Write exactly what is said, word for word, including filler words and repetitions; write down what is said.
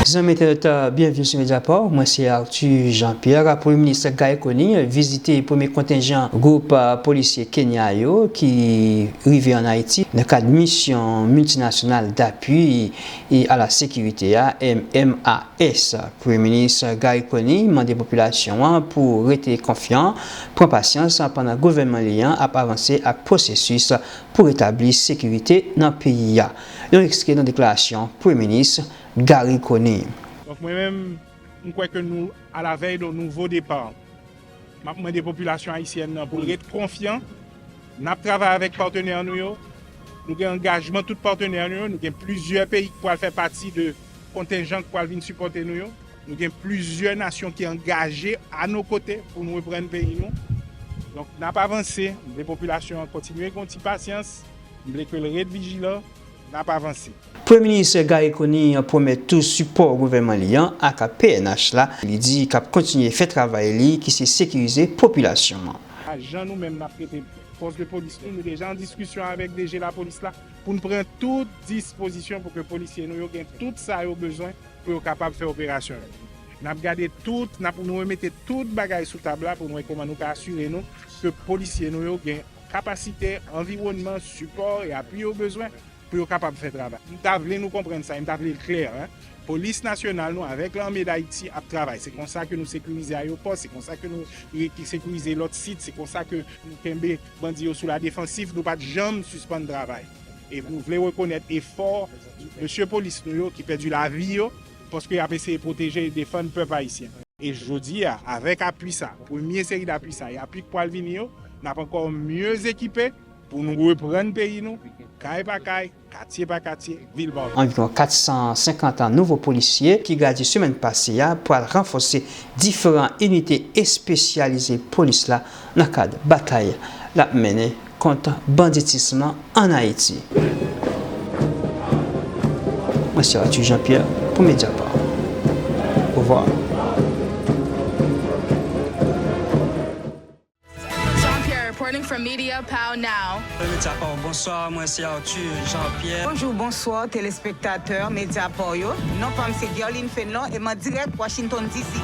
Zanmi entènot, byenvni sou Mediapart. Mwen se Arthur Jean-Pierre. Premye Minis Garry Conille vizite premye kontenjan gwoup polisye Kenya yo ki rive ann Ayiti nan kad Misyon Miltinasyonal d'Appui à la Sécurité a, M M A S. Premye Minis Garry Conille mande popilasyon an pou rete konfyan, pran pasyans pandan gouvènman li an ap avanse ak pwosesis pou retabli sekirite nan peyi a. Yon ekstrè nan deklarasyon Premye Minis Garry Conille. Donk mwen menm, m kwè ke nou alavèy de yon nouvo depa. M ap mande popilasyon ayisyèn nan pou l ret konfyan. N ap travay avèk patnè nou yo. Nou gen angajman tout patnè nou yo. Nou gen plizyè peyi ki pral fè pati de kontenjan ki pral vin sipòte nou yo. Nou gen plizyè nasyon ki angaje à nos côtés pou nou reprann peyi nou. Donk, n ap avanse. M vle popilasyon an kontinye gen yon ti pasyans. M vle ke l ret vijilan. N ap avanse. Premye Minis Garry Conille pwomèt tou sipò gouvènman li an ak P N H la. Li di k ap kontinye fè travay li ki se sekirize popilasyon an. Ajan nou menm n ap rete fòs de polis nou, nou deja an diskisyon avèk D G lapolis la pou n pran tout dispozisyon pou ke polisye nou yo gen tout sa yo bezwen pou yo kapab fè operasyon yo. N ap gade tout, n ap nou remete tout bagay sou tab la pou nou wè kòman nou ka asire nou ke polisye nou yo gen kapasite, anviwònman, sipò e apui yo bezwen pou yo kapab fè travay. M ta vle nou konprann sa, e m ta vle l klè, en. Polis nasyonal nou avèk Lame Dayiti ap travay. Se konsa ke nou sekirize ayewopò, se konsa ke nou re-, sekirize lòt sit, se konsa ke nou kenbe bandi yo sou la defansiv, nou pa t janm sispann travay. E nou vle rekonèt efò mesye polis nou yo ki pèdi lavi yo, paske y ap eseye pwoteje e defann pèp ayisyen. E jodi a, avèk apui sa, premye seri dapui sa, e apui k pral vini yo, n ap ankò mye ekipe pou nou reprann peyi nou, kay pa kay, katye pa katye, vil pa vil. Anviwon kat san senkant nouvo polisye ki gradye semèn pase a pral ranfòse diferan inite espesyalize polis la nan kad batay l ap mennen kont banditis lan ann Ayiti. Mwen se Arthur Jean-Pierre pou Mediapart. Au revoir. Jean-Pierre reporting from Media Pow Now. Mediapart, bonswa, mwen se Arthur Jean-Pierre. Bonjou, bonswa, telespektatè Mediapart yo. Non pa m se Guerline Fenlon e m an dirèk Washington D C.